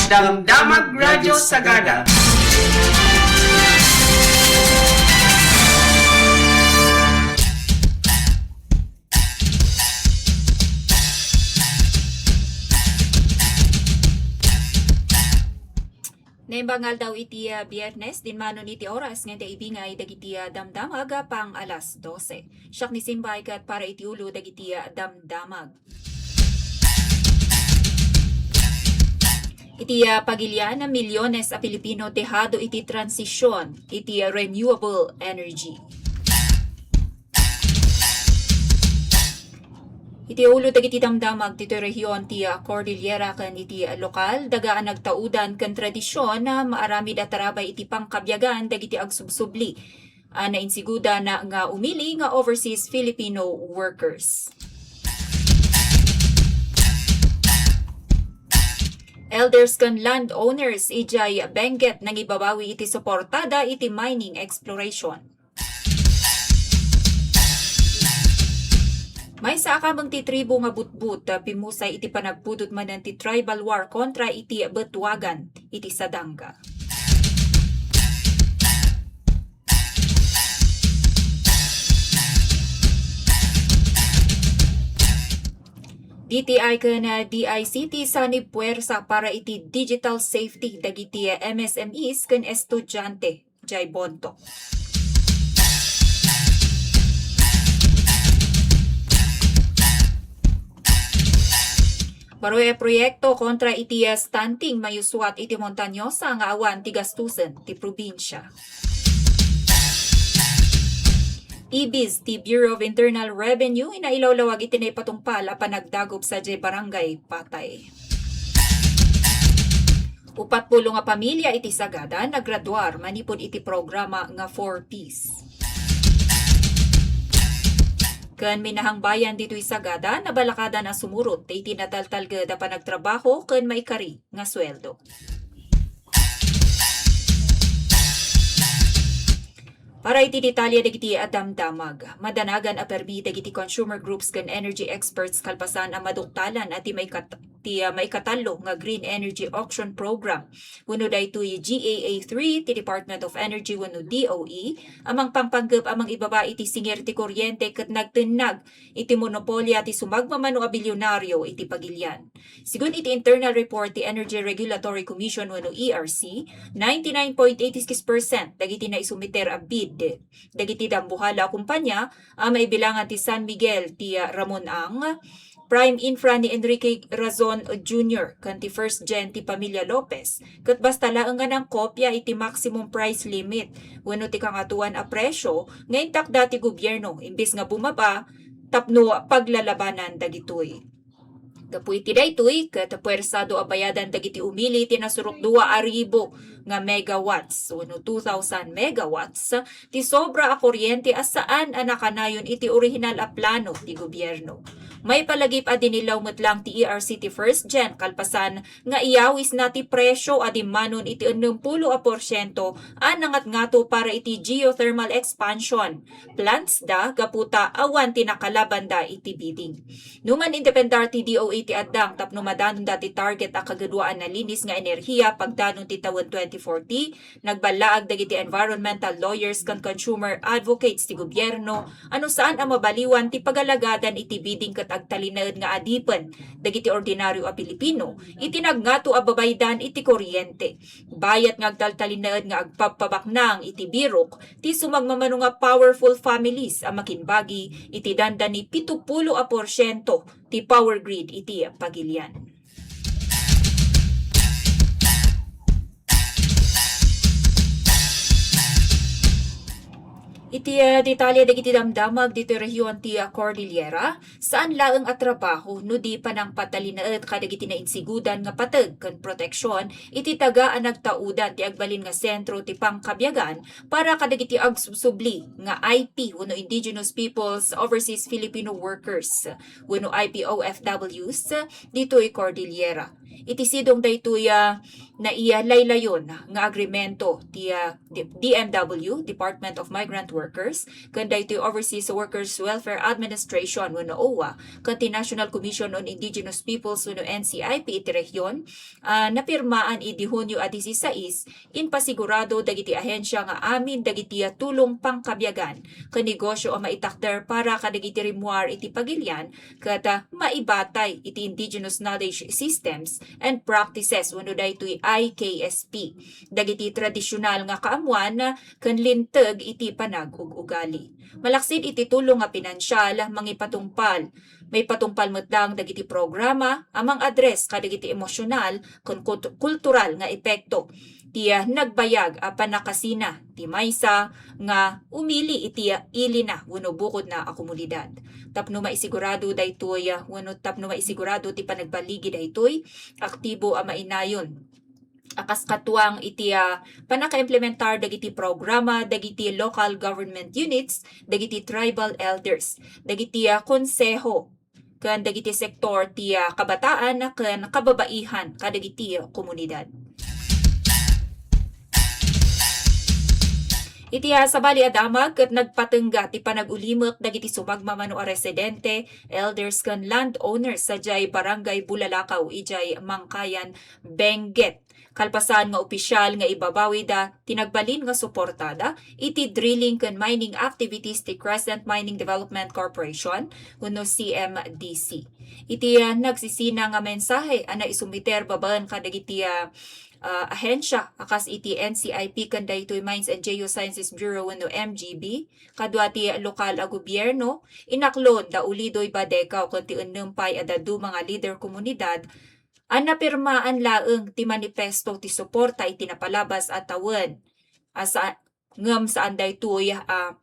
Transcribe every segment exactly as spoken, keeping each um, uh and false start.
Damdamag Radio Sagada. Naimbag nga aldaw iti, ah, Biyernes, dinmanon iti oras nga ibingay dagiti, ah, damdamag, ah, pang alas dose. Siak ni Simbay ket para iti ulo dagiti, ah, damdamag. Iti, ah, pagilian, milyones a Pilipino dehado iti transition iti, ah, renewable energy. Iti ulo dagiti damdamag ditoy rehiyon ti, ah, Cordillera ken iti, ah, lokal, daga a nagtaudan ken tradision a maaramid a tarabay iti pangkabiagan dagiti agsubsubli a nainsigudan nga umili nga overseas Filipino workers. Elders ken landowners idiay Benguet nangibabawi iti suportada iti mining exploration. Maysa a kameng ti tribo nga Butbut, ah, pimmusay iti panagpudot manen ti tribal war kontra iti Betwagan iti Sadanga. D T I ken, ah, D I C T sanib puwersa para iti digital safety dagiti, ah, M S M Es ken estudiante. Jay Bonto. Baro a proyekto kontra iti, ah, stunting mayusuat iti Montañosa nga awan ti gastusen ti probinsia. Ibis ti Bureau of Internal Revenue inailawlawag iti naipatungpal a panagdagop sadiay Barangay Patay. Upatpulo nga pamilia iti Sagada nagraduar manipud iti programa nga Four Ps. Ken minahangbayan ditoy Sagada, nabalakadan a sumurot iti nataltalged a panagtrabaho ken maikari nga sueldo. Para iti detalye dagiti a damdamag, madanagan a permi dagiti consumer groups ken energy experts kalpasan a maduktalan a ti maikat-, ti, ah, maikatallo nga Green Energy Auction Program wenno daytoy G A A three ti Department of Energy wenno D O E a mangpangpanggep a mangibaba iti singer ti kuryente ket nagtennag iti monopolia ti sumagmamano a bilyonario iti pagilian. Sigun iti internal report ti Energy Regulatory Commission wenno E R C, ninety-nine point eighty-six percent dagiti naisumiter a bid dagiti dambuhala a kumpanya a maibilangan ti San Miguel ti, ah, Ramon Ang, Prime Infra ni Enrique Razon Junior, ken ti First Gen ti Pamilya Lopez, ket basta laeng nga nangkopia iti maximum price limit wenno ti kangatoan a presyo nga intakda ti gobierno imbes nga bumaba tapno paglalabanan dagitoy. Gapu iti daytoy, ket puersado a bayadan dagiti umili ti nasurok dua a ribu nga megawatts wenno two thousand megawatts ti sobra a kuryente a saan a nakanayon iti orihinal a plano ti gobierno. Maipalagip a dinillaw met lang ti E R C ti First Gen kalpasan nga iyawisna ti presyo a dimmanon iti ennem pulo a porsiento a nangatngato para iti geothermal expansion plants da gapu ta awan ti nakalabanda iti bidding. Numan independar ti D O E ti addang tapno madanonda ti target a kagaduaan a linis nga enerhiya pagdanon ti tawen twenty forty, nagballaag dagiti environmental lawyers ken consumer advocates ti gobierno a no saan a mabaliwan ti pagalagadan iti bidding ket agtalinaed nga adipen dagiti ordinario a Pilipino iti nagngato a babaydan iti kuryente. Bayat nga agtaltalinaed nga agpabpabaknang iti birok ti sumagmamano nga powerful families a makimbagi iti dandani pitupulo a porsiento ti power grid iti pagilian. Iti, ah, detalye dagiti damdamag ditoy rehiyon ti, ah, Cordillera, saan laeng a trabaho no di panangpatalinaed kadagiti nainsigudan nga pateg ken proteksyon iti taga a nagtaudan ti agbalin nga sentro ti pangkabiagan para kadagiti agsubsubli nga I P wenno Indigenous Peoples Overseas Filipino Workers wenno I P O F Ws ditoy Cordillera. Iti sidong daytoy, ah, naiya laylayon nga agrimento ti, ah, D-, D M W, Department of Migrant Workers, ken daytoy Overseas Workers Welfare Administration wenno owa, ken ti National Commission on Indigenous Peoples wenno N C I P iti rehiyon, ah, napirmaan idi Hunyo a disisais, impasigurado dagiti ahensya nga amin dagiti tulong pangkabiagan ken negosyo a maitakder para kadagiti rimmuar iti pagilian ket, ah, maibatay iti indigenous knowledge systems and practices wenno daytoy I K S P, dagiti tradisyonal nga kaammuan ken linteg iti panag-ug-ugali. Malaksid iti tulong nga pinansial, mangipatungpal, maipatungpal met laeng dagiti programa a mang-address kadagiti emosyonal ken kult-, kultural nga epekto ti, ah, nagbayag a pannakasina ti maysa nga umili iti, ah, ilina wenno bukodna a komunidad. Tapno maisigurado daytoy, ah, wenno tapno maisigurado ti panagbaligi daytoy, aktibo a mainayon a kas katuang iti, ah, pannakaimplementar dagiti programa dagiti local government units, dagiti tribal elders, dagiti, ah, konseho, ken dagiti sektor ti, ah, kabataan ken kababaihan kadagiti komunidad. Iti, ah, sabali a damag ket nagpatengga ti panag-ulimek dagiti sumagmamano a residente, elders ken landowners sadiay Barangay Bulalakaw idiay Mangkayan, Benguet. Kalpasan nga opisyal nga ibabawida ti nagbalin nga suportada iti drilling ken mining activities ti Crescent Mining Development Corporation wenno C M D C. Iti, ah, nagsisina nga mensahe a naisumiter babaen kadagiti, ah, ah, ahensya a kas iti N C I P ken daytoy Mines and Geosciences Bureau wenno M G B, kadua ti lokal a gobierno, inaklon da Ulidoy Badecaw ken ti ennem pay a dadduma nga lider komunidad, a napirmaan laeng ti manifesto ti suporta iti napalabas a tawen. A sa-, ngem saan daytoy a,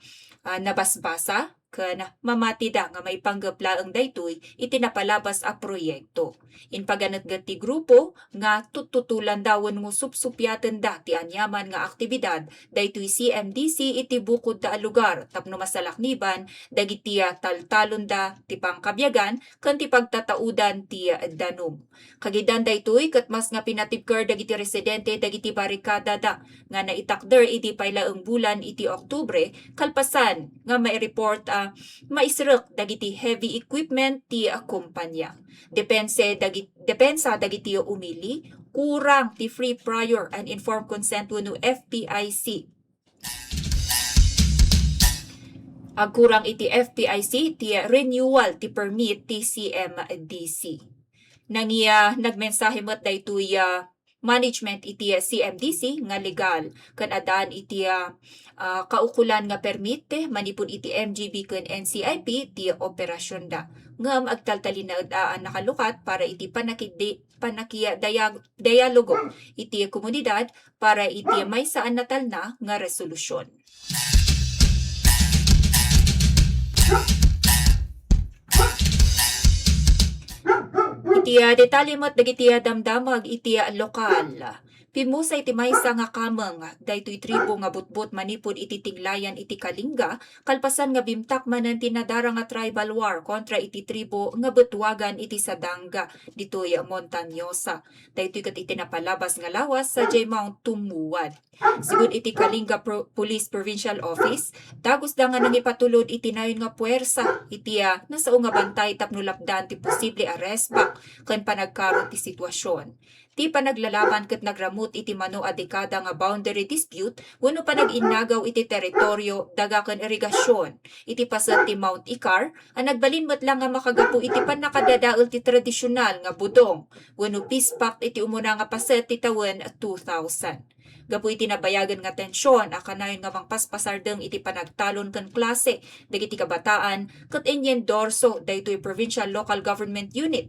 a nabasbasa ken mamatida nga maipanggep laeng daytoy iti napalabas a proyekto. Impaganetget ti grupo nga tuttutulanda wenno supsupiatenda ti aniaman nga aktibidad daytoy C M D C iti bukodda a lugar tapno masalakniban dagiti, ah, taltalonda ti pangkabiagan ken ti pagtataudan ti danum. Kagidan daytoy ket mas nga pinatibker dagiti residente dagiti barikadada nga naitakder idi pay laeng bulan iti Oktubre kalpasan nga maireport a maisrek dagiti heavy equipment ti, ah, kumpanya. Depense dagi-, depensa dagiti umili, kurang ti free prior and informed consent wenno F P I C. Agkurang iti F P I C ti renewal ti permit ti C M D C. Nangia nagmensahe met daytoy, ah, management iti C M D C nga legal ken addaan iti, ah, ah, kaukulan nga permit manipud iti M G B ken N C I P ti operasionda. Ngem agtaltalinaed a nakalukat para iti panakidi-, panakiya-, dayag-, dialogo iti komunidad para iti maysa a natalna nga resolusyon. Iti, ah, detalye met dagiti, ah, damdamag iti, ah, lokal. Pimmusa iti maysa nga kameng daytoy tribo nga butbut manipud iti tinglayan iti Kalinga, kalpasan nga bimtak manen ti nadara nga tribal war kontra iti tribo nga betwagan iti Sadanga ditoy Montañosa. Daytoy ket iti napalabas nga lawas sadiay Mount Tumuwad. Sigun iti Kalinga Pro-, Police Provincial Office, dagusda nga nangipatulod iti nayon nga puwersa iti, ah, nasao nga bantay tapno lapdan ti posible a resback ken panagkaron ti sitwasion. Ti panaglalaban ket nagramut iti mano a dekada nga boundary dispute wenno panag-innagaw iti teritoryo, daga ken irigasion iti paset ti Mount Icar a nagbalin met la nga makagapu iti pannakadadael ti tradisional nga budong wenno peace pact iti umuna nga paset ti tawen two thousand. Gapu iti nabayagen nga tension a kanayon nga mangpaspasardeng iti panagtalon ken klase dagiti kabataan ket inyendorso daytoy Provincial Local Government Unit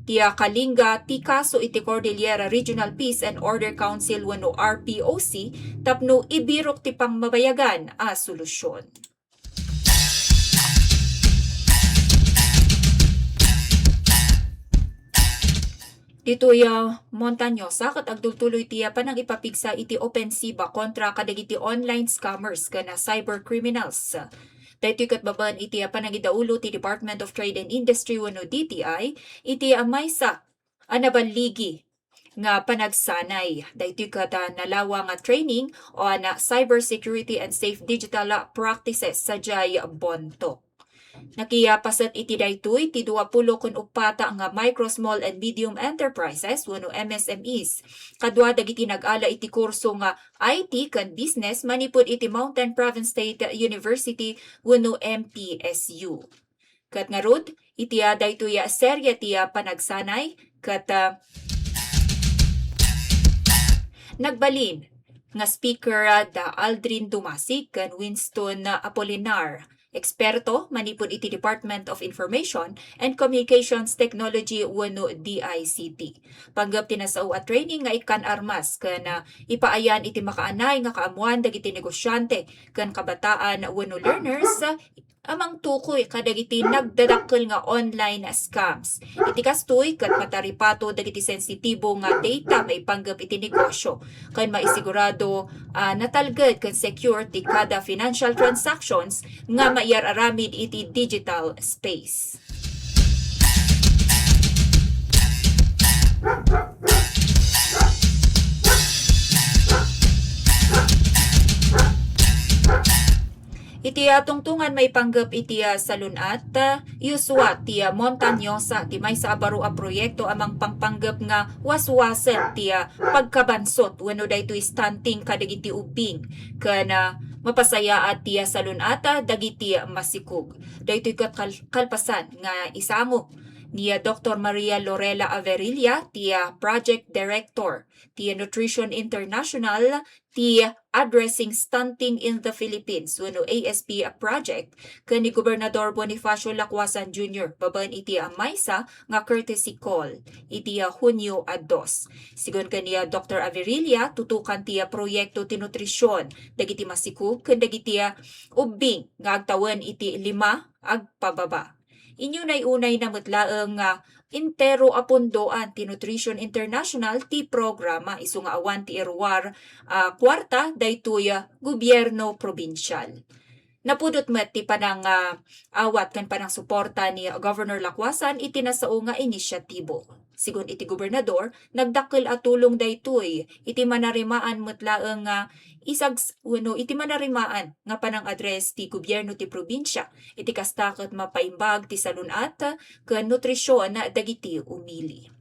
ti, ah, Kalinga ti kaso iti Cordillera Regional Peace and Order Council wenno R P O C tapno ibirok ti pangmabayagan a solusyon. Ditoy, ah, Montañosa, ket agtultuloy ti, ah, panangipapigsa iti opensiba kontra kadagiti online scammers ken, ah, cyber criminals. Daytoy ket babaen iti, ah, panangidaulo ti Department of Trade and Industry wenno D T I iti, ah, maysa a naballigi nga panagsanay. Daytoy ket, ah, nalawa nga training on, ah, cybersecurity and safe digital, ah, practices sadiay Bontoc. Nakipaset iti daytoy ti dua pulo ken uppat nga micro, small, and medium enterprises wenno M S M Es. Kadua dagiti nag-ala iti kurso nga I T ken business manipud iti Mountain Province State University wenno M P S U. Ket ngarud, iti, ah, daytoy, ah, serye ti, ah, panagsanay, ket, ah, nagbalin nga speaker, ah, da Aldrin Dumasig ken Winston, ah, Apolinar, eksperto manipud iti Department of Information and Communications Technology wenno D I C T. Panggep ti nasao a training nga ikkan armas ken, ah, ipaayan iti makaanay nga kaammuan dagiti negosyante ken kabataan wenno learners, ah, a mangtukoy kadagiti nagdadakkel nga online scams. Iti kastoy, ket mataripato dagiti sensitibo nga data maipanggep iti negosyo, ken maisigurado, ah, natalged ken secure ti kada financial transactions nga maiyar-aramid iti digital space. Iti, ah, tungtungan maipanggep iti, ah, salun-at, ah, Yusua ti, ah, Montañosa ti maysa a baro a proyekto a mangpangpanggep nga waswasen ti, ah, pagkabansot wenno daytoy stunting kadagiti ubbing ken, ah, mapasayaat ti, ah, salun-at, ah, dagiti masikog. Daytoy ket kal-, kalpasan nga isango ni, ah, Doktor Maria Lorela Averilla ti, ah, Project Director ti Nutrition International ti Addressing Stunting in the Philippines wenno A S P project ken ni Gobernador Bonifacio Lacuasan Junior babaen iti, ah, maysa nga courtesy call iti, ah, Hunyo a dos. Sigun ken ni, ah, Doktor Averilla, tutukan ti, ah, proyekto ti nutrision dagiti masikog ken dagiti, ah, ubbing nga agtawen iti lima agpababa. Inunay-unayna met laeng nga entero a pundoan ti Nutrition International ti programa isu nga awan ti iruar a kuarta daytoy a gobierno probinsial. Napudot met ti panang, ah, awat ken panangsuporta ni Governor Lacuasan iti nasao nga inisyatibo. Sigun iti gobernador, nagdakkel a tulong daytoy iti manarimaan met laeng nga isags-, wenno iti manarimaan nga panang-address ti gobierno ti probinsia. Iti kasta ket mapaimbag ti salun-at ken nutrision dagiti umili.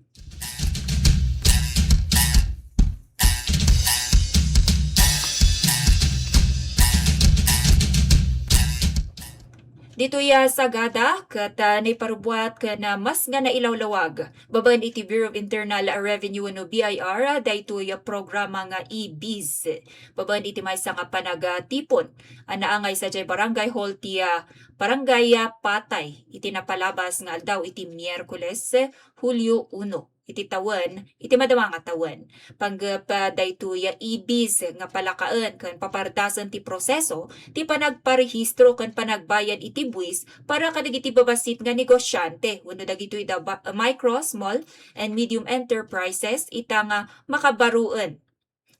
Ditoy a Sagada, ket, ah, naiparubuat ken, ah, mas nga nailawlawag babaen iti Bureau of Internal Revenue wenno B I R, ah, daytoy a programa nga e-biz. Babaen iti maysa nga panagatipon a naangay sadiay Barangay Hall ti, ah, Barangay, ah, Patay iti napalabas nga aldaw iti Miyerkules, Hulyo uno iti tawen, iti madama nga tawen. Panggep, ah, daytoy a e-biz nga palakaen ken papardasen ti proseso ti panagparehistro ken panagbayad iti buis para kadagiti babassit nga negosyante wenno dagitoy da ba-, micro, small, and medium enterprises ita nga makabaroen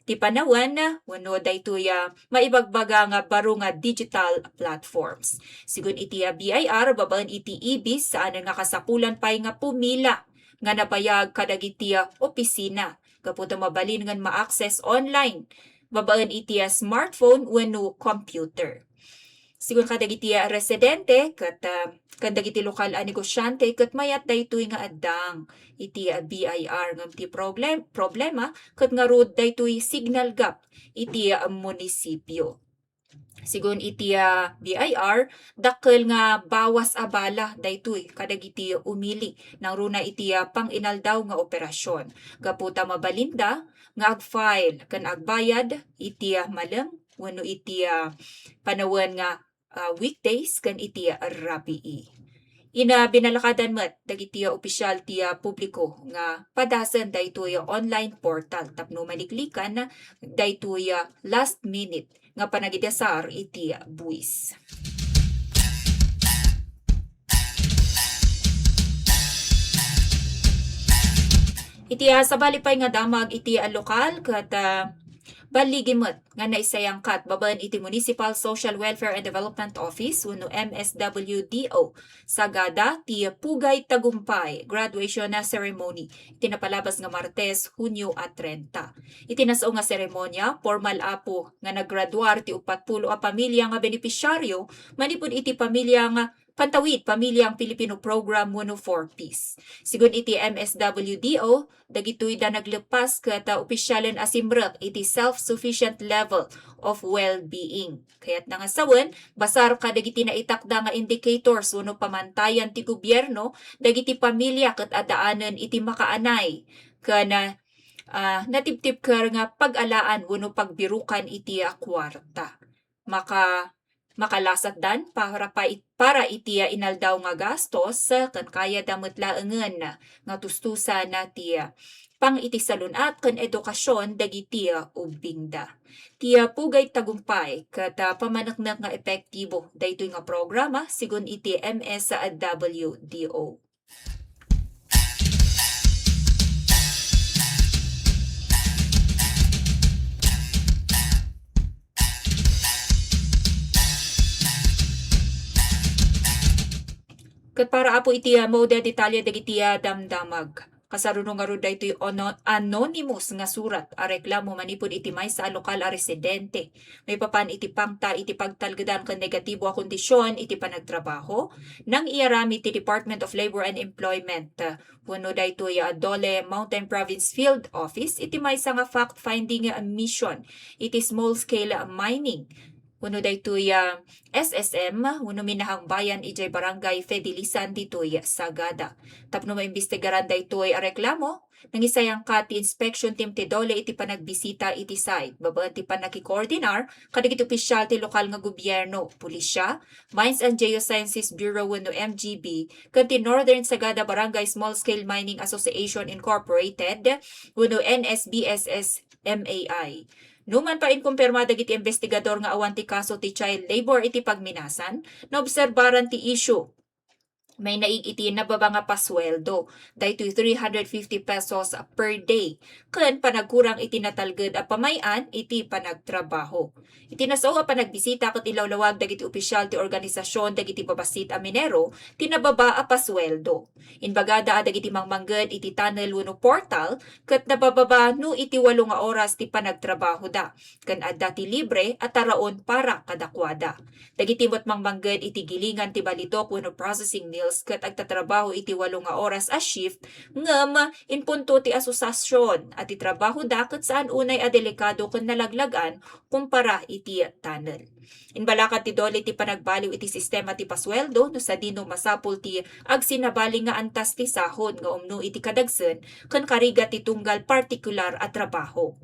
ti panawen wenno daytoy a maibagbaga nga baro nga digital platforms. Sigun iti, ah, B I R, babaen iti e-biz, saanen nga kasapulan pay nga pumila nga nabayag kadagiti, ah, opisina gapu ta mabalin nga ma-access online babaen iti, ah, smartphone wenno computer. Sigun kadagiti, ah, residente ket, ah, ken dagiti lokal a negosyante ket mayat daytoy nga addang iti, ah, B I R ngem ti problem-, problema ket ngarud daytoy signal gap iti, ah, munisipyo. Sigun iti, ah, B I R, dakkel nga bawas a bala daytoy kadagiti umili nangruna iti, ah, pang-inaldaw nga operasyon. Gapu ta mabalinda nga ag-file ken agbayad iti, ah, malem wenno iti, ah, panawen nga, ah, weekdays ken iti rabii. Ina binalakadan met dagiti, ah, opisyal ti, ah, publiko nga padasen daytoy online portal tapno maliklikan daytoy, ah, last minute nga panagidasar iti buis. Iti, ah, sabali pay nga damag iti, ah, lokal ket, ah, Balligi met nga naisayangkat babaen iti Municipal Social Welfare and Development Office wenno M S W D O Sagada ti Pugay Tagumpay graduation ceremony iti napalabas nga Martes, Hunyo a trenta. Iti nasao nga seremonia, pormal apo nga naggraduar ti uppat pulo a pamilya nga benepisiario manipud iti pamilya nga Pantawid Pamilyang Pilipino Program wenno four Ps. Sigun iti M S W D O, dagitoy da naglepas ket, ah, opisyalen a simrek iti self-sufficient level of well-being. Kayatna nga sawen, basar kadagiti naitakda nga indicators wenno pamantayan ti gobierno dagiti pamilya ket addaanen iti makaanay ken, ah, natiptipker nga pag-alaan wenno pagbirukan iti, ah, kuarta. Maka-, makalasatdan para pa it-, para iti inaldaw nga gastos, ken kayatda met laengen nga tustusan ti pang-iti salun-at ken edukasyon dagiti ubbingda. Ti Pugay Tagumpay ket, ah, pamaneknek nga epektibo daytoy nga programa sigun iti M S W D O. Ket para apo iti, ah, maudi a detalye dagiti, ah, damdamag. Kasaruno ngarud daytoy ono-, anonymous nga surat a reklamo manipud iti maysa a lokal a residente maipapan iti pangta iti pagtalgedan ken negatibo a kondisyon iti panagtrabaho, nang-iyaramid ti Department of Labor and Employment, ah, wenno daytoy, ah, Dole Mountain Province Field Office iti maysa nga fact-finding, ah, mission iti small-scale mining wenno daytoy, ah, S S M wenno minahang bayan idiay Barangay Fedelisan ditoy Sagada. Tapno maimbestigaran daytoy a reklamo, nangisayangkat ti inspection team ti Dole iti panagbisita iti site, babaen ti pannakikoordinar kadagiti opisyal ti lokal nga gobierno, pulisya, Mines and Geosciences Bureau wenno M G B, ken ti Northern Sagada Barangay Small Scale Mining Association Incorporated wenno N S B S S M A I. Numan pay inkumpirma dagiti imbestigador nga awan ti kaso ti child labor iti pagminasan, naobserbaran ti issue. May naig iti nababa nga pasueldo, daytoy three hundred fifty pesos per day, ken panagkurang iti natalged a pamay-an iti panagtrabaho. Iti nasao a panagbisita ket ilawlawag dagiti opisyal ti organisasyon dagiti babassit a minero ti nababa a pasueldo. Imbagada a dagiti mangmangged iti tunnel wenno portal ket nabababa no iti walo nga oras ti panagtrabahoda, ken adda ti libre a taraon para kadakuada. Dagiti met mangmangged iti gilingan ti balitok wenno processing mills ket agtatrabaho iti walo nga oras a shift, ngem inpunto ti asosiasyon a ti trabahoda ket saan unay a delikado ken nalaglag-an kumpara iti tunnel. Imbalakad ti Dole ti panagbaliw iti sistema ti pasueldo no sadino masapul ti agsinabali nga antas ti sahod nga umno iti kadagsen ken karigat ti tunggal partikular a trabaho.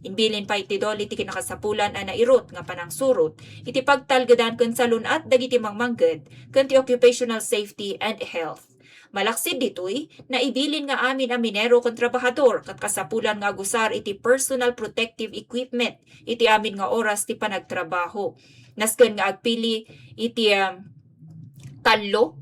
Imbilin pay ti Dole ti kinakasapulan a nairut nga panangsurot iti pagtalgedan ken salun-at dagiti mangmangged ken ti occupational safety and health. Malaksid ditoy, naibilin nga amin a minero ken trabahador ket kasapulan nga agusar iti personal protective equipment iti amin nga oras ti panagtrabaho. Nasken nga agpili iti, um, tallo,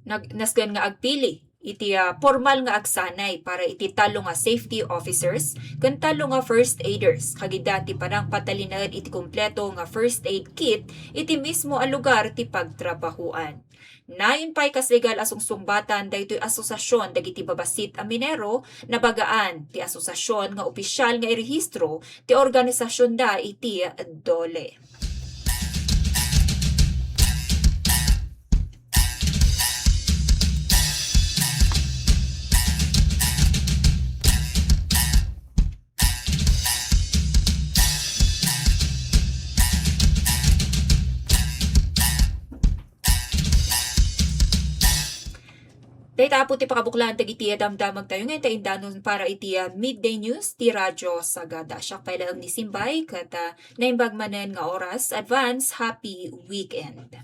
nag-, nasken nga agpili iti, ah, pormal nga agsanay para iti tallo nga safety officers ken tallo nga first aiders, kagidda ti panangpatalinaed iti kompleto nga first aid kit iti mismo a lugar ti pagtrabahoan. Nayon pay kas legal a sungsungbatan daytoy asosiasyon dagiti babassit a minero, nabagaan ti asosiasyon nga opisyal nga irehistro ti organisasyonda iti Dole. Dayta apo ti pakabuklaan dagiti damdamagtayo nga inta indanon para iti, ah, Midday News ti Radyo Sagada. Siak pay laeng ni Simbay ket, ah, naimbag manen nga oras. Advance happy weekend.